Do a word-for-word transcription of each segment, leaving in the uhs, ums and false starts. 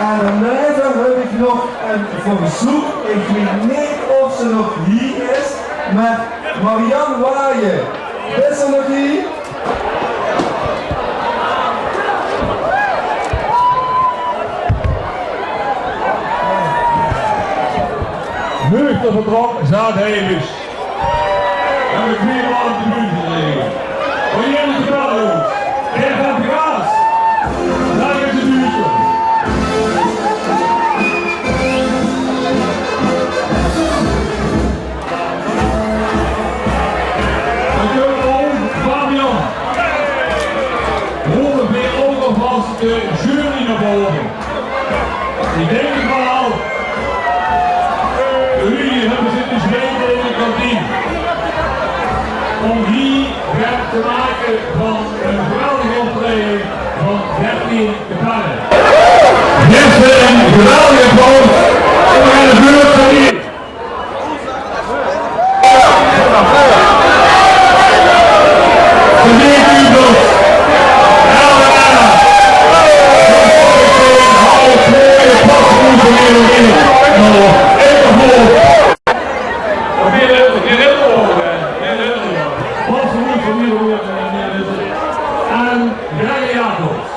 En daoneve höb ich nog ein verzeuk. Ich weit neet of ze nog hie is, mer Marianne Waaien, is ze nog hie? Nuchter vertrok, zaat hevig. En de vier man op de bühne gekregen. Van Jelle de Belloos. Ger van de Gaas. Daar is de buurt. En toen komt Fabian. Roepen weer ook alvast de jury naar boven. Ich dink 't waal. Jullie höbbe zitte zwete in de kantien. Óm hie werk te make van ein geweldig optraeje van dertien kapelle. Dit is ein geweldig applaus veur de buurt van hie. En Jacobs.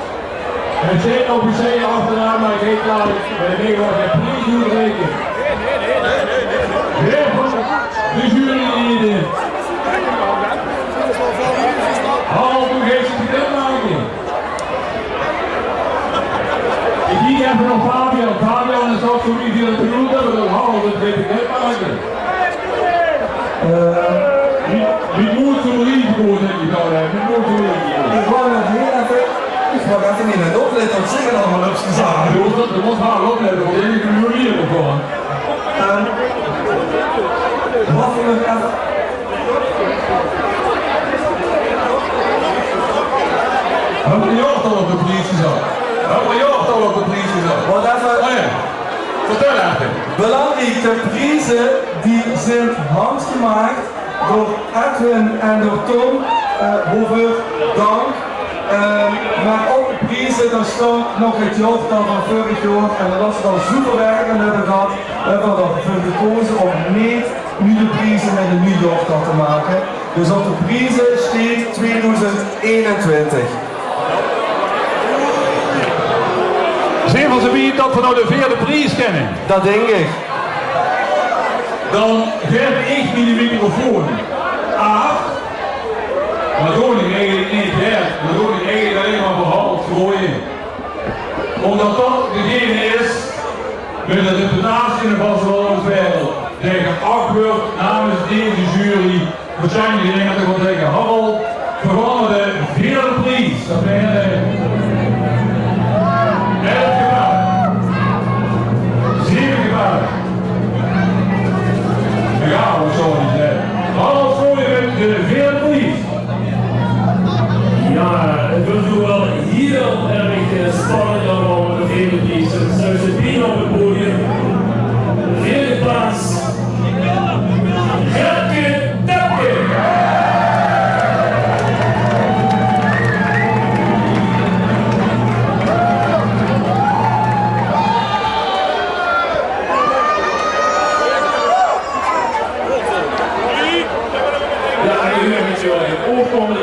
En Jake op de zee achteraan, maar ich weet klaar, bij Nederland het niet goed rekenen. Weer van de jury in. Harold, hoe geeft het de maken? Ich kiek effe nao Fabian. Fabian is ouch zoe wie die het bedoeld höbbe, det Harold het weet bekend maken. Eh, wie, wie mót zoe risico, dink ich dan, hè? Wie mót zoe risico? Ich wou nog hieël effe, ich wou effe neet mit oplette wat ich allemaol höb gezag. Jao, det, det mót waal oplette, want ich bin noe hie gewoon. Eh, wat veur effe. Höbbe v'r jaortal op de pries gezat? Höbbe v'r jaortal op de pries gezat? Waat effe. Oh jao. Vertèl effe. Belangriek, de prieze die zeen handgemaak door Edwin en door Tom, eh, waoveur dank. Eh, mer op de prieze, dao steit nog 't jaortal van veurig jaor en det is al zoe väöl werk aan höbbe gehad, höbbe v'r d'rveur gekoze óm neet nuuj prieze mit ein nuuj jaortal te make. Dus op de prieze steit tweeduizend eenentwintig. Zeen v'r zoe wied det v'r nao de veerde pries kinne? Det dink ich. Dan gaef ich de microfoon aan. Mer doon ich eigelik neet, hè. Mer doon ich eigelik allein mer veur Harold Schrooijen. Ómdet det degene is mit de reputatie in de vastelaoveswereld dae geach wuuert namens deze jury. Waat zeen die dinger toch waal taenge Harold? V'r gaon nao de veerde pries. Det waere elf kapelle. Zeve kapelle. Jao, waat zal ich zègke? Harold Schrooijen mit de veerde pries. Jao, het wuuert noe waal hieël erg, eh, spannend allemaol mit de veerde pries. Ze zeen bienao op het podium. Veerde plaats. Gertje Tepke. Jao, en noe mit z'n oorkonde.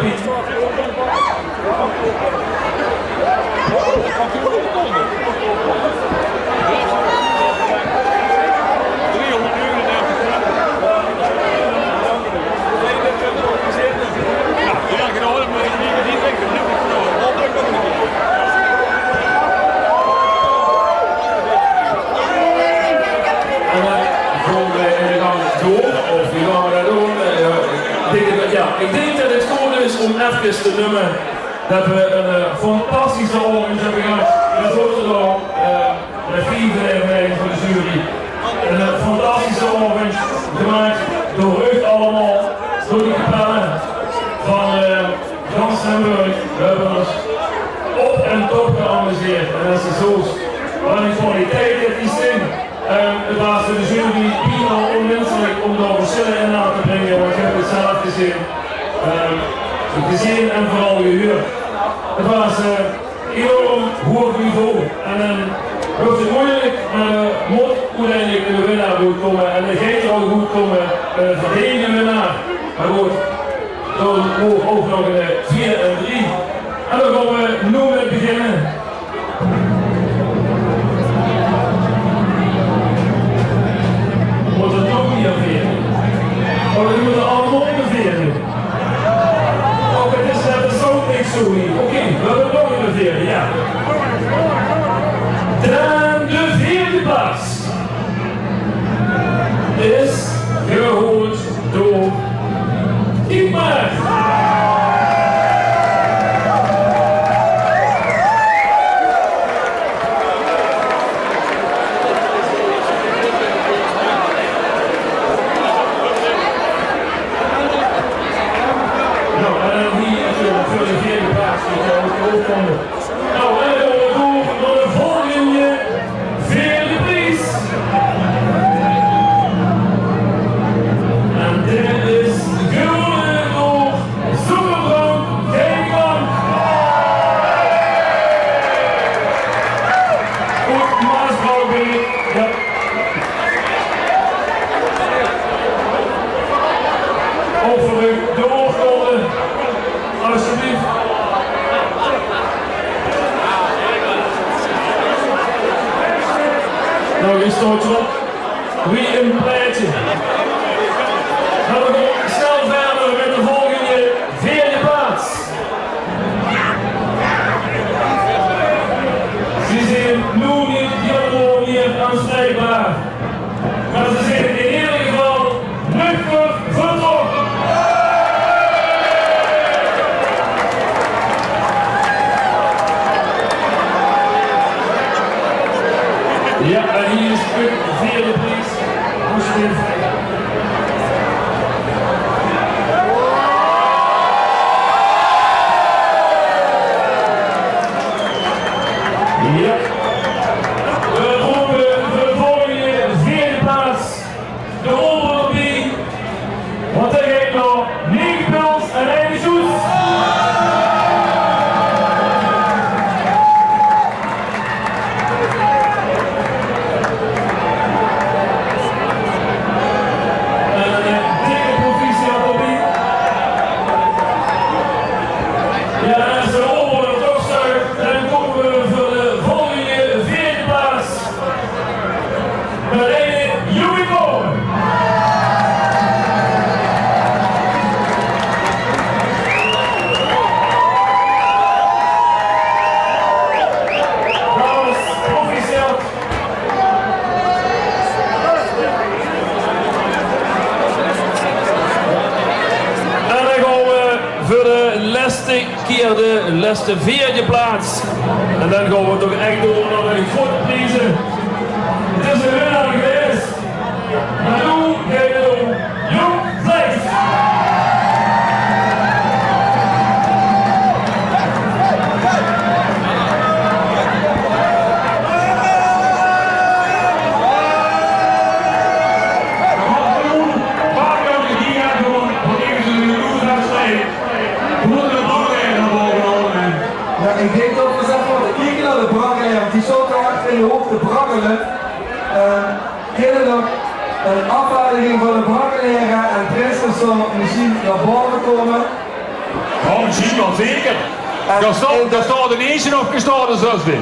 En dan gaon v'r in de gang door, of wie gaon v'r det doon? Eh, ich dink det, jao, ich dink det het good is óm efkes te neume det v'r ein, eh, fantastische aovend höbbe gehad in Oosterdam, eh, mit veer van de jury. Ein, eh, fantastische aovend gemaak door uch allemaol, door die kapelle van, eh, gans Limburg. V'r höbbe ós op en top geamuseerd. En es se zoeës, waat ein kwaliteit det die zeen. Eh, het waas veur de jury bienao ónminselik óm dao versjille in aan te bringe, want ich höb het zelf gezeen. Eh, gezeen en veural gehuurd. Het waas, eh, enorm hoog niveau en ein Wuuert 't meujelik, mer, eh, mót oeteindelik de winnaar good kómme. En dae geit ouch good kómme, eh, veur de winnaar. Mer good, dan mót ouch nog ein, eh, twieë en drie. En dan gaon v'r noe mit beginne. Mót 't nog mieë veer? Oh, die mótte allemaol veer. Oh, 't is net de sound niks zo hie. Oké, v'r höbbe nog ein veer, jao. Dan de veerde plaats is gehaold door Ingmar. Nou, en dan hie natuurlik veur de veerde plaats, die kan ouch kómme. Nou, en dan gaon v'r door nao de volgende veerde pries. En dae is gewónne door Zoeterbrand Geikamp. Good, Maasbrouwerij. Jao. Ouch veur de oorkonde, alsjeblieft. Nou, hie staot 'r op. Wie ein plaetje. Gaon v'r snel wiejer mit de volgende veerde plaats. Ze zeen noe neet hielemaol mieë aanspreekbaar, mer ze zeen in eder geval nuchter vertrokke. Jao, en hie is de veerde pries. Alsjeblieft. Jao. V'r rope veur de volgende veerde plaats de Oberlobby. Want dae geit nao Nick Pils en René Sjoes. En ein dikke proficiat d'rbie. Jao, en es de Oberlobby toch zuut, dan kómme v'r veur de volgende veerde plaats. Marije Joey Boon. Dames, proficiat. En dan gaon v'r veur de lèste kier de lèste veerde plaats. En dan gaon v'r toch ech door nao de groete prieze. 't Is ein winnaar gewaes. Mer noe geit 't óm Joep Vleis. Jao, ich dink det v'r ins effe mótte kieke nao de Brakkelaere, want die staon dao achter in de hook te brakkele. Eh, kinne d'r ein aafvaardiging van de Brakkelaere en Prins Gaston mesjien nao bove kómme? Oh, mesjien waal zeker. En Gaston, in de Gaston de ierste of Gaston de zesde?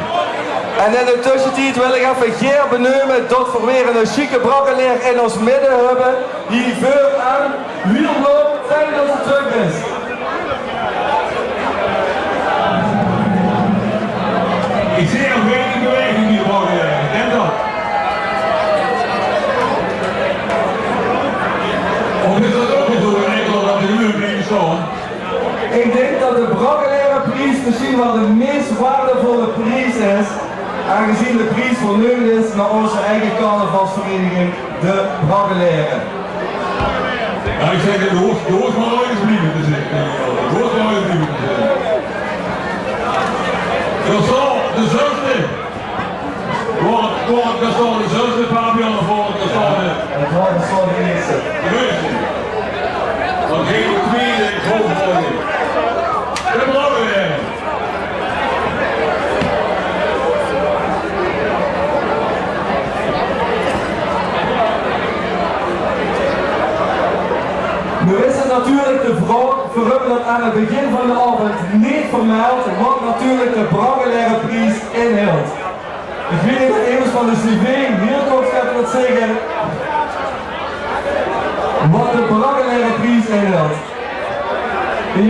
En in de tössetied wil ich effe Ger beneume det v'r weer eine sjieke brakkelaer in ós midde höbbe. Hie veur aan Wielblom, fijn det se trök bis. Ich zeen nog weinig beweging hie bove, eh, ich dink det. Of is det ouch neet zo, ich dink det de nuuj blieve staon? Ich dink det de Brakkelaere pries mesjien waal de meis waardevolle pries is, aangezien de pries verneump is nao ózze eige carnavalsvereiniging. De Brakkelaere. Jao, ich zègk, de hoort, de hoort mer örges blieve te zitte. De hoort mer örges blieve te zitte. Gaston de zesde. Waor 't, waor 't Gaston de zesde, Fabian, of waor 't Gaston de... 't Waor Gaston de ierste. De ierste. Dan geit de twiede hoofdvolging. De Brakkelaere. Veer höbbe 't aan 't begin van d'n aovend neet vermeld, wat natuurlik de Brakkelaere Pries inhèlt. Ich weit neet of emes van de C V hiel kort geit wat zègke. Wat de Brakkelaere Pries inhèlt.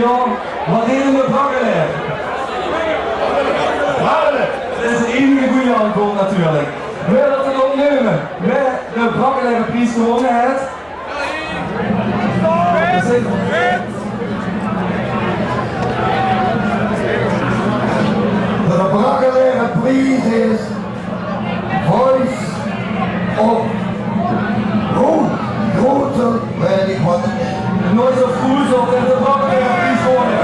Jao, wat deje de brakkelaere? Brakkele! Dat is 't einige gooj antjwaord natuurlik. Wae wilt 't opnumme? Wae de Brakkelaere Pries gewónne haet? De Brakkelaere Pries is Voice of Groet, Groetel, weit ich wat 't is. Noise of Groezel, de Brakkelaere Pries gewónne.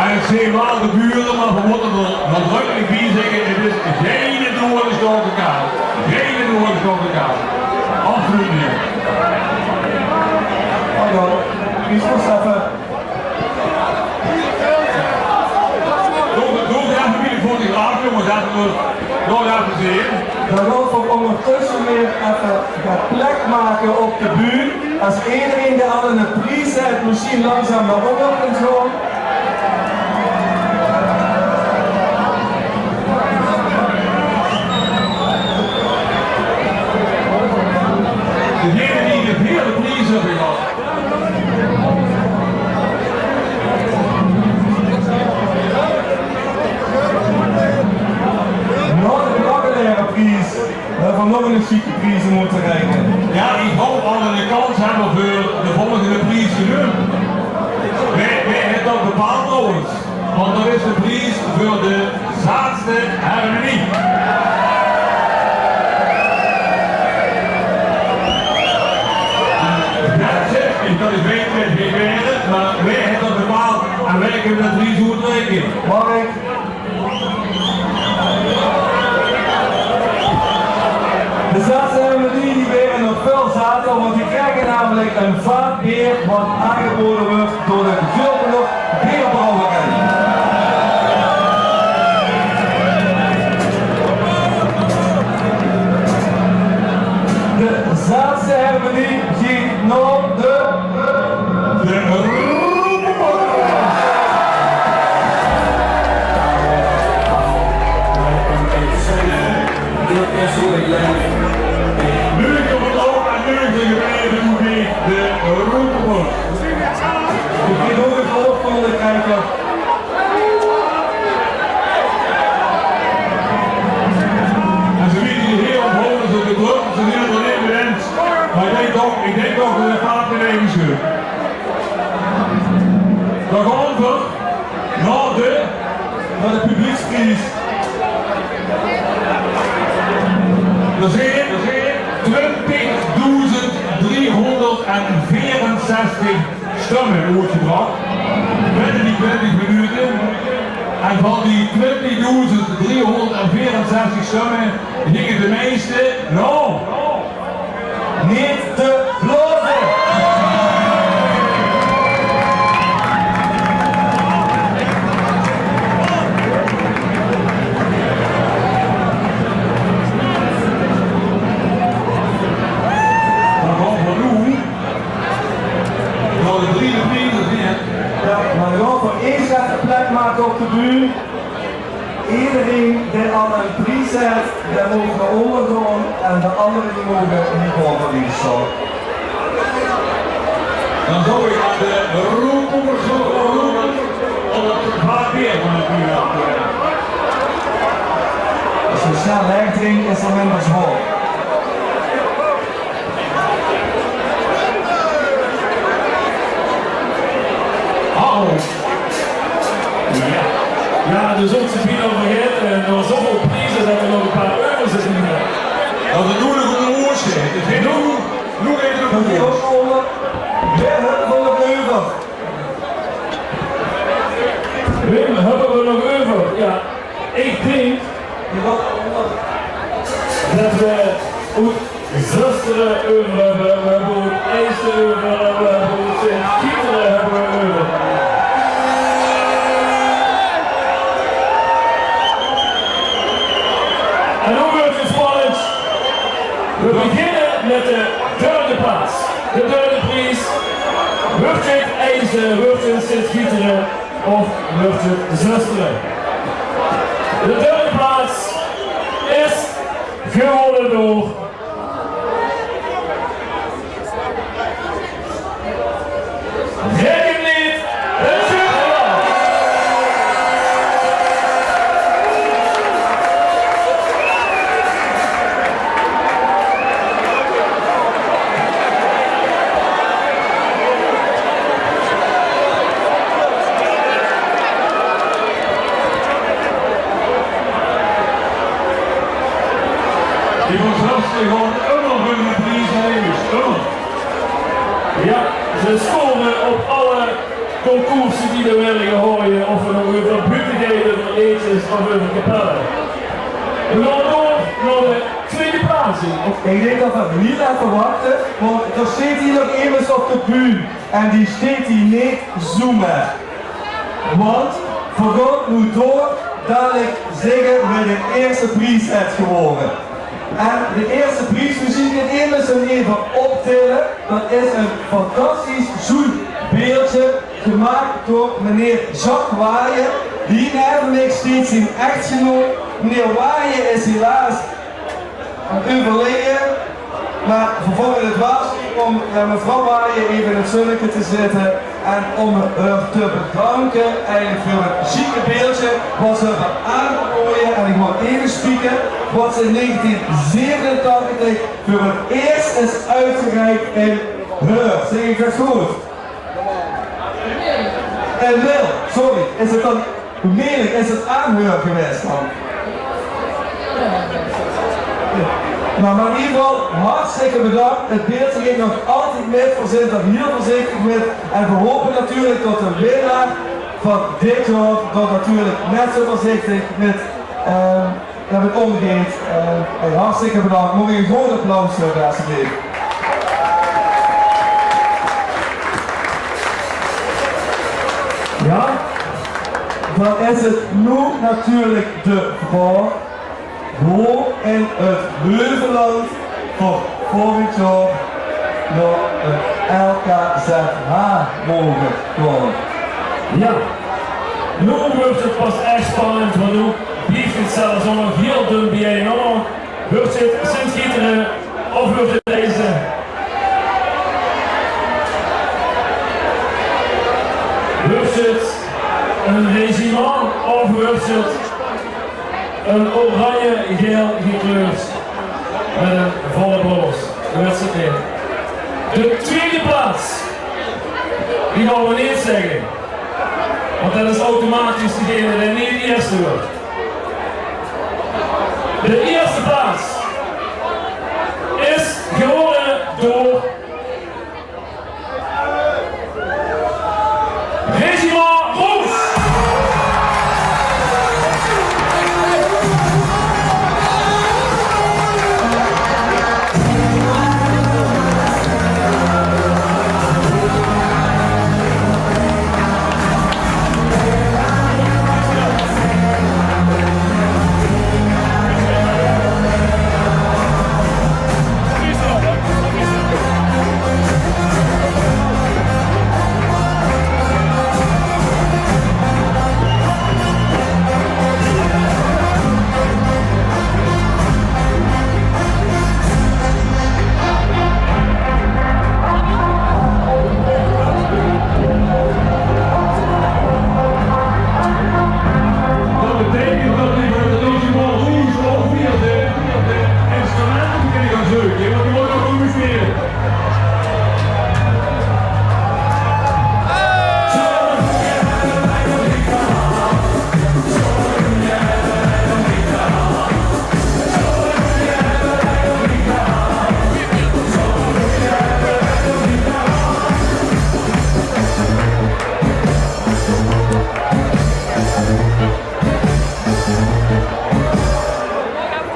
En ich zeen waal de bure, mer veer mótte d'r nadrukkelik bie zègke, 't is geine doorgesjtaoke kaart. Geine doorgesjtaoke kaart. Absoluut neet. Hallo, is veur Steffe. Doe, doe effe bie de fotograaf, jónges, effe, doe effe zeen. Dan gaon v'r óngertösse weer effe get plek make op de bühne. Es ederein dae al 'ne pries haet, mesjien langzaam nao ónger kan gaon. Degene die de veerde pries höbbe gehad. Nao de Brakkelaere Pries höbbe v'r nog 'ne sjieke pries oettereike. Jao, ich haop dat v'r de kans höbbe veur de volgende pries te doon. Wae, wae haet dat bepaald trouwens? Want dat is de pries veur de zaatste hermenie. Dat zègk ich, dat is wae, wae, wae, mer wae haet dat bepaald en wae kin de pries oetreike? Mark? De zaatste hermenie, die waere nog väöl zater, want die kriege namelik ein vaat beer wat aangebaoje wuuert door de Gulpener Beerbrouwerij. De zaatste hermenie geit nao de De Roepeborg. Leuk op 't oog en leuk te gebeuren, de Roepeborg. Ich bön ouch ins opgevallen, kiek. En ze wete die hiel omhoog, ze gedrökt, ze wete d'r neet mie in. Mer ich dink toch, ich dink toch dat 't vaak in eigen schuurt. Dan gaon v'r nao de, nao de publiekspries. D'r zeen twintig doezend driehonderdveerenzestig sjtömme oetgebrach binne die twintig minute. En van die twintig doezend driehonderdveerenzestig sjtömme ginge de meiste nao Neet te blaoze! Dan gaon v'r noe nao de derde pries, of neet? Jao, mer dan gaon v'r eers effe plek make op de bühne. Ederein dae al ein pries haet, dae maog nao ónger gaon en de angere die moge hie baove staon. Dan zou ich aan de Roepeborg vraoge óm 't vaat beer van de bühne aaf te numme. Es me snel laeg drink, is 't minder zwaor. Hallo. Jao. Jao, dus ózze bie vergaete, eh, nao zoväöl prieze det v'r nog ein paar euver zitte. Det is noe nog ein oorlog. Noe, noe geit 't nog ein oorlog. Wae höbbe v'r nog euver? Wae höbbe v'r nog euver? Jao, ich dink det v'r oet Zöstere euver höbbe, v'r höbbe oet Eystere euver, v'r höbbe oet Sint-Gietere höbbe v'r euver. Mit de derde plaats. De derde pries. Wurt 't Eijsde, wurt 't Sint-Gietere of wurt 't Zöstere? De derde plaats is gewonne door Reken neet, 't Zuurland. Die van Grasten gewoon ummer veur de pries, hè, jonges, ummer. Jao, ze score op alle concourse die d'r weure gehaoje, of 't noe euver buutte geit, euver leedjes of euver kapelle. Veer gaon door nao de twiede plaats. Ich dink det veer hiel effe wachte, want d'r steit hie nog emes op de bühne en dae steit hie neet zomer. Want veer gaon noe door, dalik zègke wae de ierste pries haet gewonne. En de ierste pries, veer zeen 't emes effe optèlle, det is ein fantastisch sjoen beeldje, gemaak door meneer Jacques Waaien. Hie neve mich steit zien echtgenoot. Meneer Waaien is helaas euverleje. Mer veer vónge 't waal sjoen óm, eh, mevrouw Waaien effe in 't zunneke te zitte en óm häör te bedanke eigelik veur 't sjieke beeldje wat ze höbbe aangebaoje. En ich mót effe spieke wat ze in negentien zevenentachtig veur 't ieërs is oetgereik in Höör. Zèk ich det good? In Wil, sorry, is 't dan Meerlik, is 't aan Höör gewaes dan? Noe, mer in eder geval, hartstikke bedank. 't Beeldje geit nog altied mit, veer zeen d'r hiel veurzichtig mit. En veer hope natuurlik det de winnaar van dit jaor d'r natuurlik net zo veurzichtig mit, eh, det 't ómgeit. Eh, hey, hartstikke bedank. Maag ich ein groot applaus höbbe, alsjeblieft? Jao, dan is 't noe natuurlik de vraog wo in 't Heuvelland veur volgend jaor nog ein L K Z H moge kómme. Jao, noe wuuert 't pas ech spannend, want noe blief 't zelfs ouch nog hiel dun biejein. Wuuert 't Sint-Gietere of wuuert 't Eijsde? Wuuert 't ein Régiment of wuuert 't ein oranje-gael gekleurd mit ein volle blos? Wuuert 't neet. De twiede plaats, die gaon v'r neet zègke, want det is automatisch degene dae neet ierste wuuert. De ierste plaats is gewónne door Régiment Rouge. Dat betekent dat die van de Régiment Rouge ouch weer de instrumenten kinne gaon zeuke, want die mótte ouch nog mèt spele.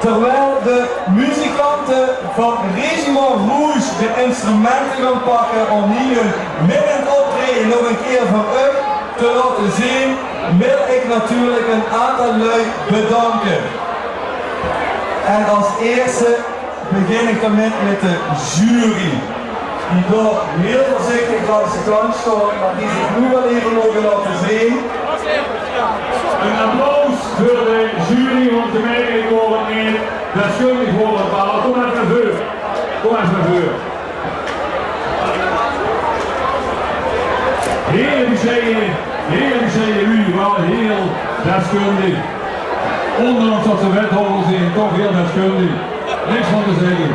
Terwijl de muzikante van Régiment Rouge de instrumenten gaon pakke óm hie hun middend optraeje nog ein kier veur uch te laote zeen, wil ich natuurlik ein aantal lui bedanke. En als eerste Begin ich dan mit, mit de jury, die dao hieël veurzichtig langs de kantj sjtaon, mer die zich noe waal eve moge laote zeen. Ein applaus veur de jury, want ze merke, ich hoor 't neet. Deskundig hoor 't waal. Kom effe nao veure. Kom effe nao veure. Hieël besjeie, hieël besjeie luuj, waal hieël deskundig. Óndanks det ze wethouder zeen, toch hieël deskundig. Niks van te zègke.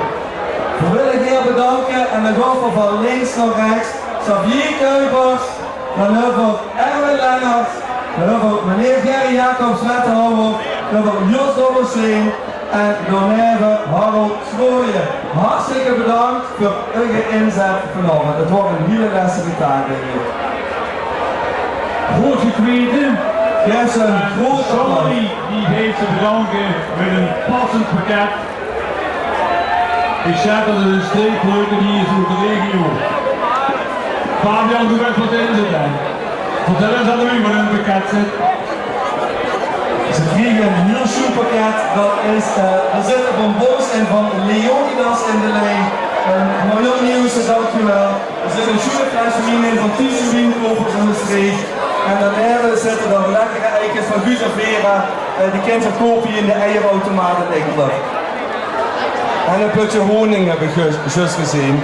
Veer wille dich bedanke en dan gaon veer van links nao rechts. Xavier Kuipers, dan höbbe veer Erwin Lenners, dan höbbe veer meneer Gerry Jacobs, wethouder, dan höbbe veer Jos Dobbersteen en daoneve Harold Schrooijen. Hartstikke bedank veur eur inzet vanaovendj. 't Waor ein hieël lestige taak, dink ich. Good gekwete. Yes, ein groot applaus. Charlie, die geit ze bedanke mit ein passend pakket. Ich zègk det 't ein streekproduct is oet de regio. Fabian, doe wèts waat d'rin zit, hè? Vertèl ins aan de luuj waat in 't pakket zit. Ze kriege ein hieël sjoeën pakket. Det is, eh, d'r zitte bonbons in van Leonidas in de Lien. Eh, Marion Nieuwsen, dankjewel. D'r zit ein sjoeën fles wien in van Ties Wienkopers in Mestreech. En daoneve zitte d'r lekkere eikes van Guus en Vera. Eh, die kènt geer koupe in de eierautomaat in Eekele. En ein pötje honing höb ich zjus, zjus gezeen.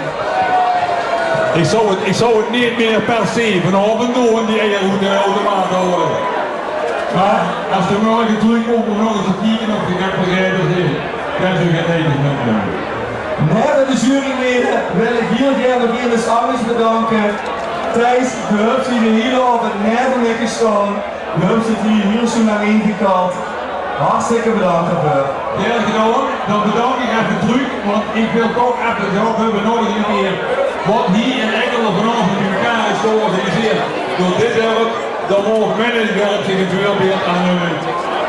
Ich zou 't, ich zou 't neet mieë per se vanaovendj doon, die eier oet de automaat haole. Mer es de mörge trökkómme, nog ins kieke of ich 't höb begrepe, dan zów ich 't eve mitnumme. Neve de jurylede wil ich hieël gaer nog emes angers bedanke. Thijs, doe höbs hie de hieële aovendj neve mich gesjtaon. Doe höbs 't hie hieël sjoeën aan ein gekant. Hartstikke bedank daoveur. Gaer gedaon. Dan bedank ich effe trök, want ich wil toch effe 't zelf höbbe nog ins ein kieër waat hie in Eekele vanaovendj bie-ein is georganiseerd door dit dörp. Dao maag mèt ein dörp zich ein veurbeeld aan numme.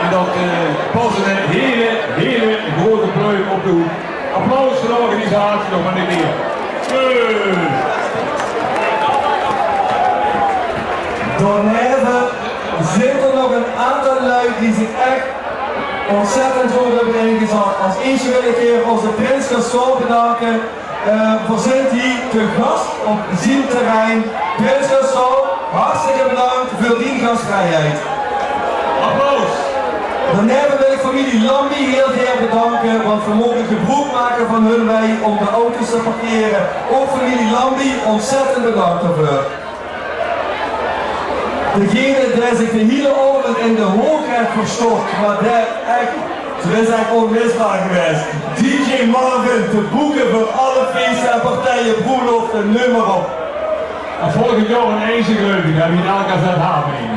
En det, eh, pas ein hieël, hieël groeët pluim op de hoed. Applaus veur de organisatie nog ein kieër. Good. Daoneve zeen d'r nog ein aantal luuj die zich ech óntzèttend good höbbe ingezat. Es ieësjte wil ich hie ózze prins Gaston bedanke. Eh, veer zeen hie te gas op zien terrein. Prins Gaston, hartstikke bedank veur dien gasvrijheid. Applaus. Daoneve wil ich femilie Lambie hieël gaer bedanke, want veer moge gebroek make van hun wei óm de auto's te parkere. Ouch femilie Lambie, óntzèttend bedank daoveur. Degene dae zich de hieële aovendj in de hook haet verstop, mer dae ech, det is ech ónmisbaar gewaes. D J Marvin, te boeke veur alle feeste en partije, broelofte, neum mer op. En volgend jaor in Eijsde, geluif ich, höbbe v'r 't L K Z H-been.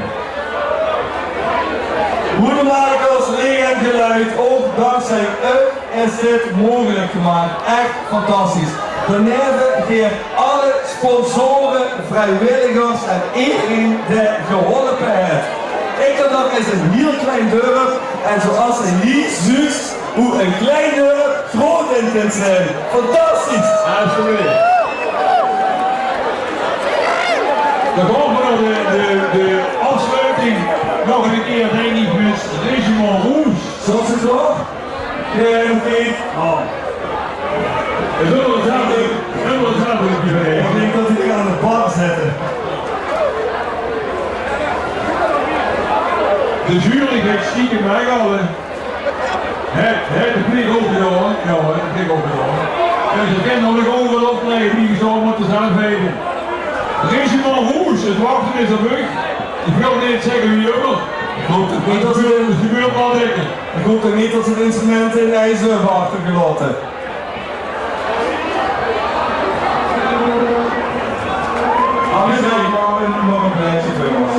Hoedemakers, licht en geluid, ouch dankzij uch is dit mogelik gemaak. Ech fantastisch. Daoneve gaer alle sponsore, vriewilligers en ederein dae geholpe haet. Eekele is ein hieël klein dörp en zoeas se hie zuus, wie ein klein dörp groeët in kint zeen. Fantastisch! Alsjeblieft. Dan gaon v'r nao de, de, de aafsjloeting. Nog ein kieër, dink ich, mit Régiment Rouge. Zeen ze klaor? Jao, oké. Oh. Zölle v'r 't zelf, zölle v'r 't zelf ein bietje... Ich dink det die aan de bar zitte. De jury geit stiekem weg, hè. Hè, hè, de vleeg ope, jao, hè. Jao, hè, de vleeg ope, jao, hè. En ze kinne nog euveral optraeje, wie ze zouwe mótte zelf weite. Régiment Rouge, 't wachte is op uch. Ich wil neet zègke wie ummer. Ich hoop toch neet det ze, 't gebeurt waal dèkker. Ich hoop toch neet det ze 't instrument in Eijsde höbbe achtergelaote. Alles, Marvin, nog ein plaetje veur ós.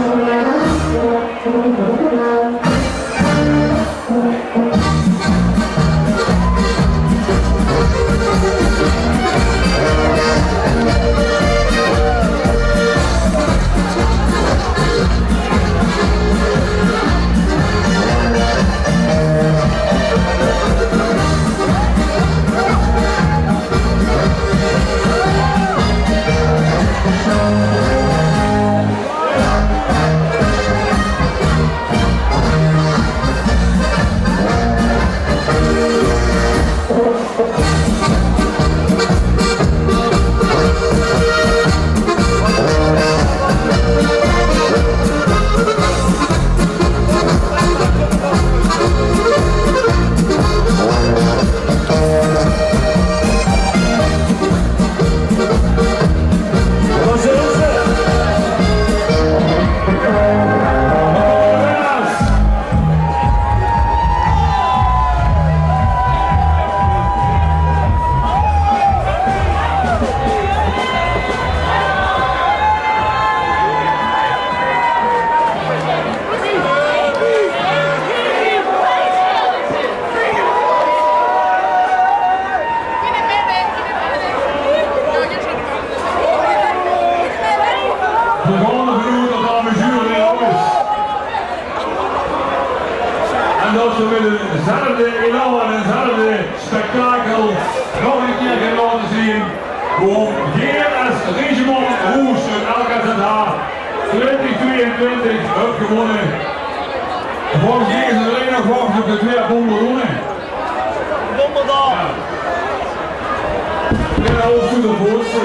Mit dezelfde elan en hetzelfde spektakel nog ein kier gaon laote zeen. Gewoon weer es Regiment Rouge oet L K Z H twintig tweeëntwintig haet gewónne. Volges mich is 't allein nog wachte op de twee bombardonnen. Bombardonnen. Ja, of zo de voorste.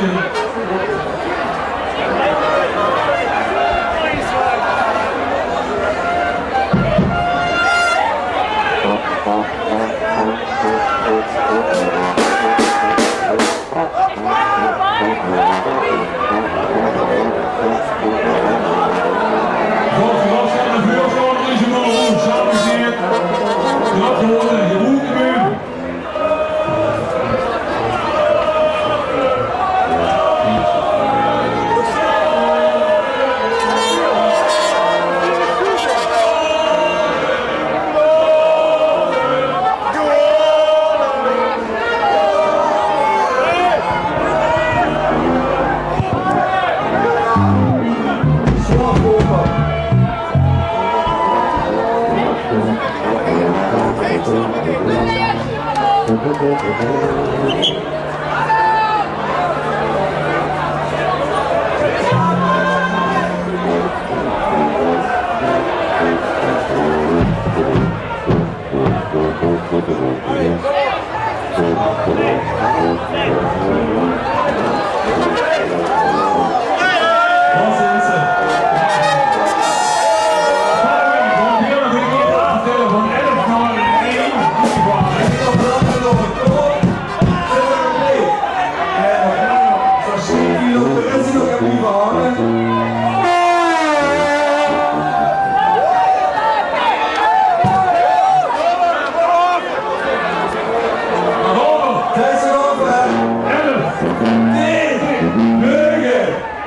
Tien, nege,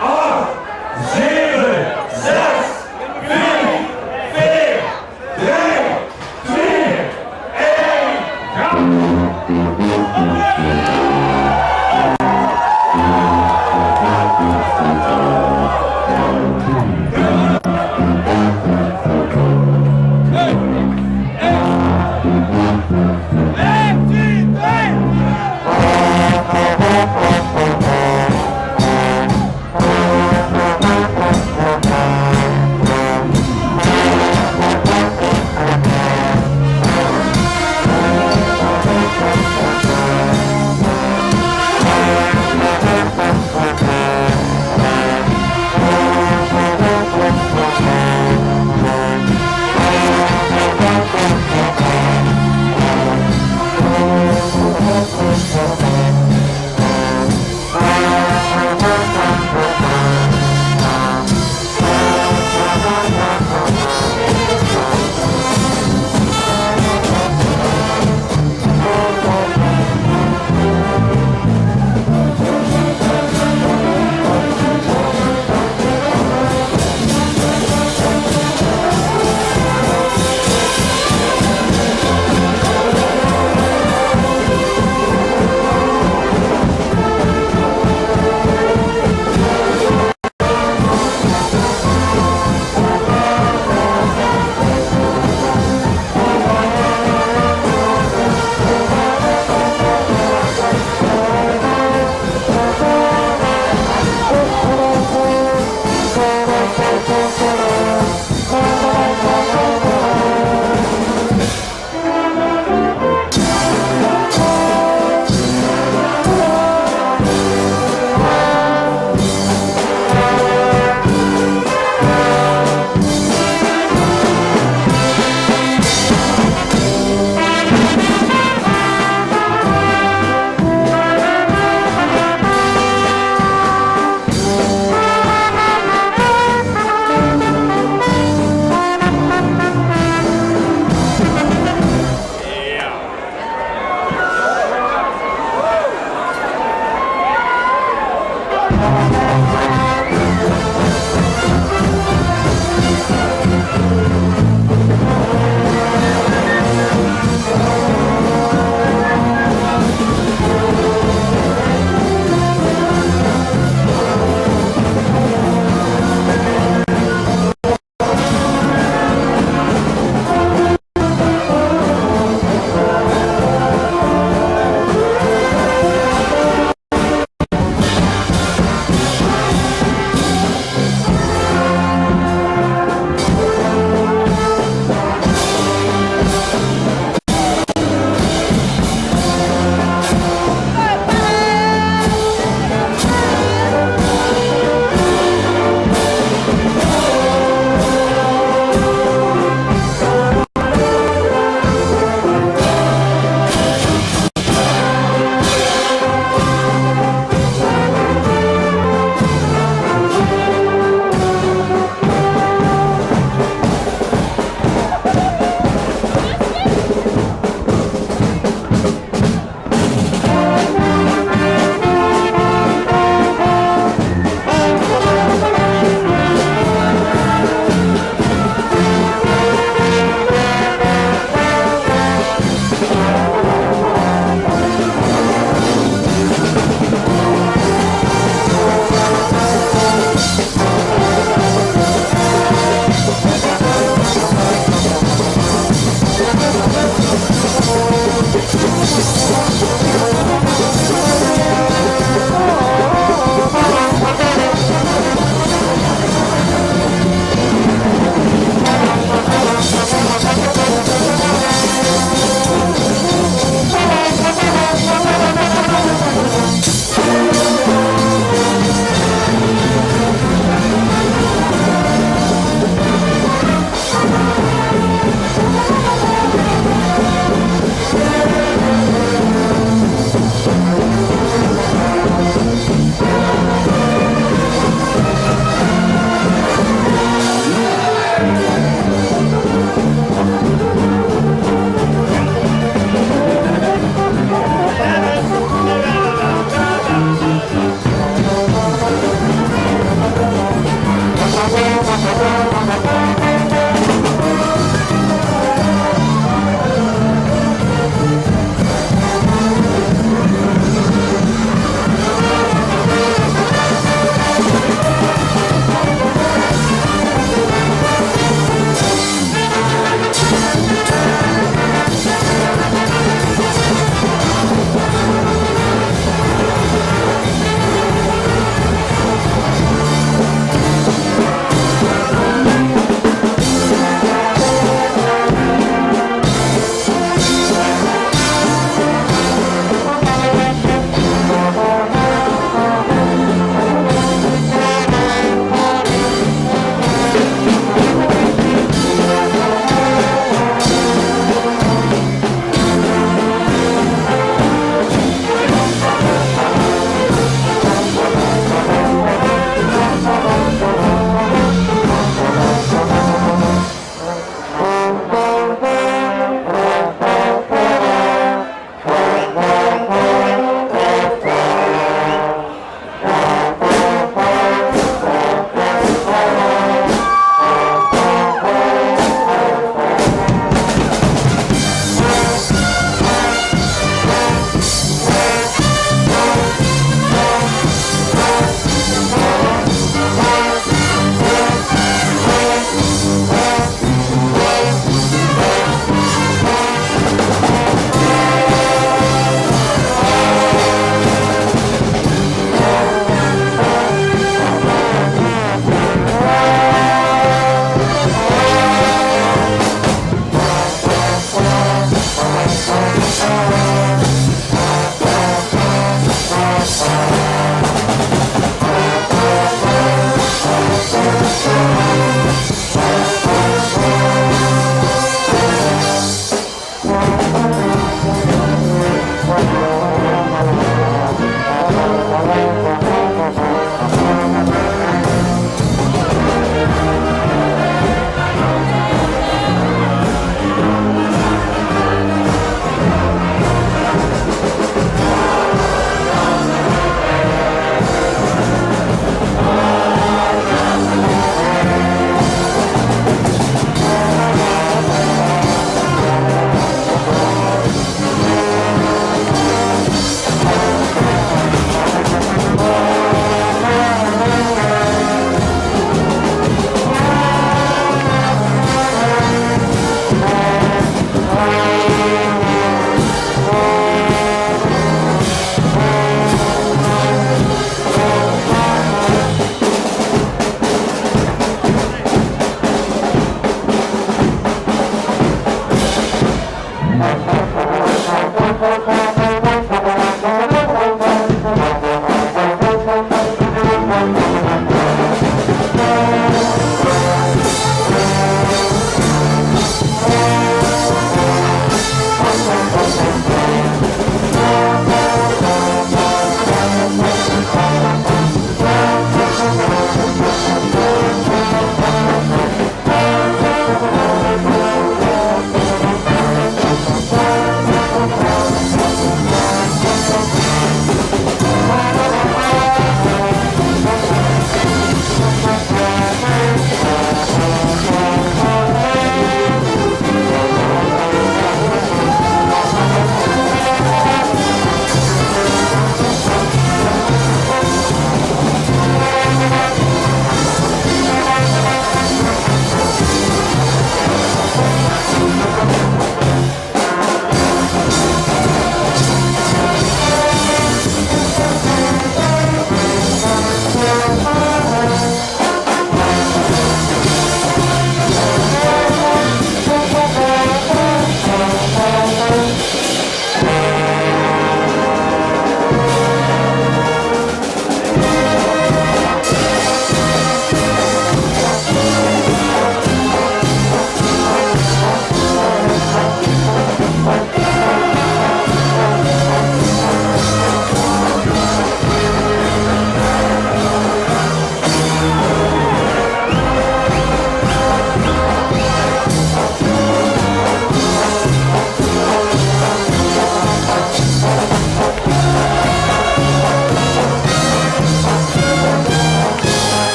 ach, zeve, zes, vief, veer, drie, twee, ein, gaan!